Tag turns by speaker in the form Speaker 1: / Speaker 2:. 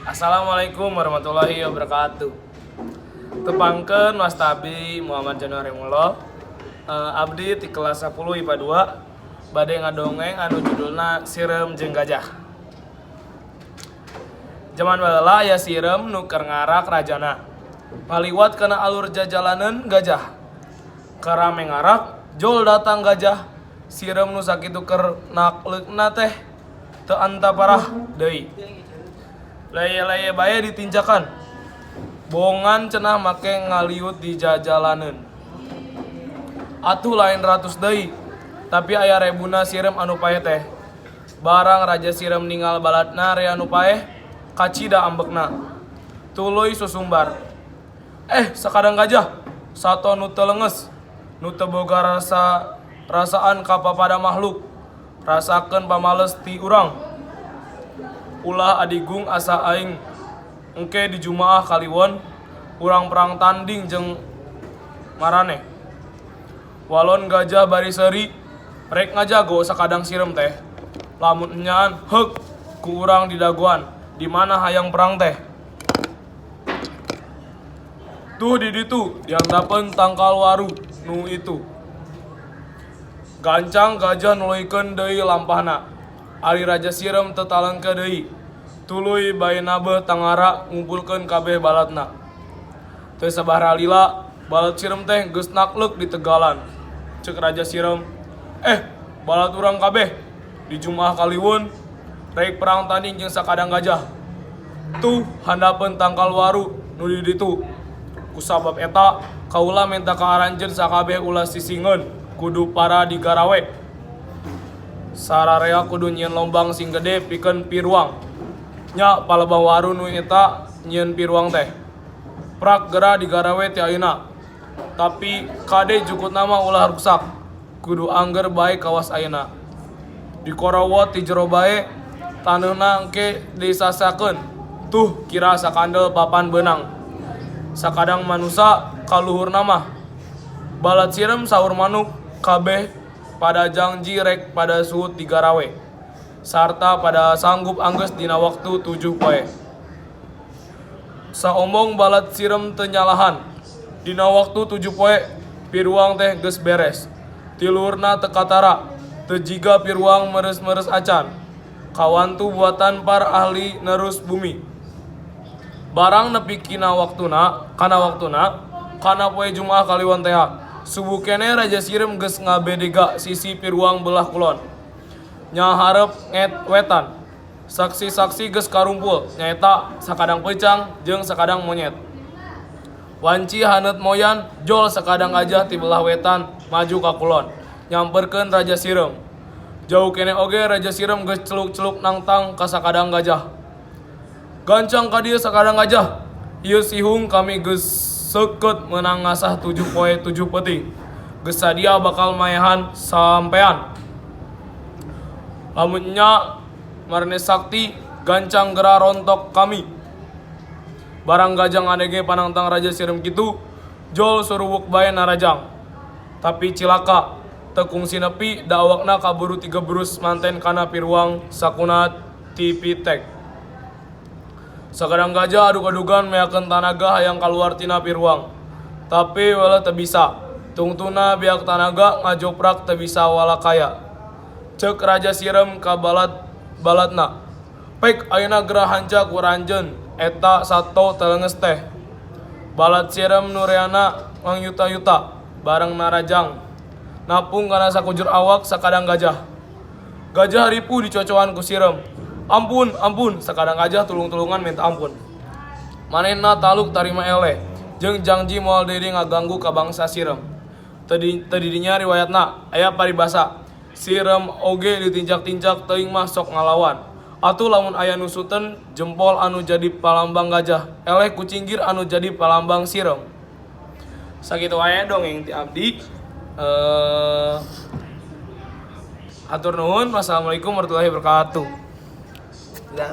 Speaker 1: Assalamualaikum warahmatullahi wabarakatuh. Tepangkeun, wasta abdi Muhammad Januari Mulo. Abdi di kelas 10 IPA 2 bade ngadongeng anu judulna Sireum jeung Gajah. Jaman baheula aya sireum nu keur ngarak rajana. Ngaliwat kana alur jajalaneun gajah. Keur rame ngarak, jol datang gajah. Sireum nu sakitu keur nakleukna teh teu antaparah deui. Leye-leye bae ditinjakan. Bongan cenah make ngaliut di jajalaneun. Atuh lain ratus deui, tapi aya rebuna sireum anu paeh teh. Barang Raja Sireum ningal baladna rea nu paeh, kacida ambekna. Tuluy susumbar. "Eh, sakadang gajah, sato nu teu leungeus, nu teu boga rasa rasaan ka papada makhluk. Rasakeun pamales ti urang. Ulah adigung asa aing engke di Jumaah Kaliwon urang perang tanding jeung maraneh." Walon gajah bari seuri, rek ngajago sakadang sireum teh. "Lamun enyaan, heuk ku urang didagoan, di mana hayang perang teh?" "Tuh di ditu, dihandapeun tangkal waru nu itu." Gancang gajah nuluykeun deui lampahna. Ari Raja Sireum teu talengke deui. Tuluy bae nabeuh tangara ngumpulkeun kabeh baladna. Teu sabaraha lila, balad sireum teh geus nakleuk di tegalan. Ceuk Raja Sireum, "Eh, balad urang kabeh di Jumaah Kaliwon rek perang tanding jeung sakadang gajah. Tuh handapeun tangkal waru nu di ditu. Kusabab eta, kaula menta ka aranjeun sakabeh ulah sisingeun, kudu para digarawe. Sararea kudu nyieun lombang sing gede pikeun piruang. Nya palebah waru nu eta nyieun piruang teh. Prak gera digarawe ti ayeuna. Tapi kade jukutna mah ulah ruksak. Kudu angger bae kawas ayeuna. Dikorowot ti jero bae, taneuhna engke disasakeun. Tuh kira sakandel papan beunang. Sakadang manusa kaluhurna mah." Balad sireum saur manuk kabeh pada jangji rek pada suhut digarawe. Sarta pada sanggup anggeus dina waktu 7 poe. Saombong balad sireum teu nyalahan. Dina waktu 7 poe piruang teh geus beres. Ti luhurna teu katara, teu jiga piruang meres-meres acan. Kawantu buatan par ahli nerus bumi. Barang nepi kana waktuna, kana poe Jumaah Kaliwon tea. Subuh keneh Raja Sireum geus ngabedega sisi piruang belah kulon. Nyaharep wetan. Saksi-saksi geus karumpul, nyaeta sakadang peucang jeung sakadang monyet. Wanci haneut moyan, jol sakadang gajah ti belah wetan maju ka kulon, nyamperkeun Raja Sireum. Jauh keneh oge Raja Sireum geus celuk-celuk nangtang ka sakadang gajah. "Gancang ka dieu, sakadang gajah. Ieu sihung kami geus seukeut meunang ngasah 7 poe 7 peuting. Geus sadia bakal maehan sampean. Lamun nya maraneh sakti, gancang gera rontok kami." Barang gajah ngadenge panangtang Raja Sireum kitu, jol suruwuk bae narajang. Tapi cilaka, teu kungsi nepi da awakna kaburu tigebrus manten kana piruang sakuna tipitek. Sakadang gajah adug-adugan meakeun tanaga hayang kaluar tina piruang. Tapi weleh teu bisa. Tungtungna beak tanaga ngajoprak teu bisa walakaya. Ceuk Raja Sireum ka balad-baladna, "Pek ayeuna gera hanca ku aranjeun eta sato teu leungeus teh." Balad sireum nu reana mangyuta-yuta bareng narajang. Napung kana sakujur awak sakadang gajah. Gajah ripuh dicocoan ku sireum. "Ampun, ampun," sakadang gajah tulung-tulungan minta ampun. Manehna taluk tarima eleh, jeung jangji moal deui ngaganggu ka bangsa sireum. Teu di dinya riwayatna aya paribasa, sireum oge ditinjak-tinjak teuing mah sok ngalawan. Atuh lamun aya nu suten, jempol anu jadi palambang gajah, eleh ku cinggir anu jadi palambang sireum. Sakitu wae dongeng ti abdi. Hatur nuhun. Wassalamualaikum warahmatullahi wabarakatuh.
Speaker 2: Ya.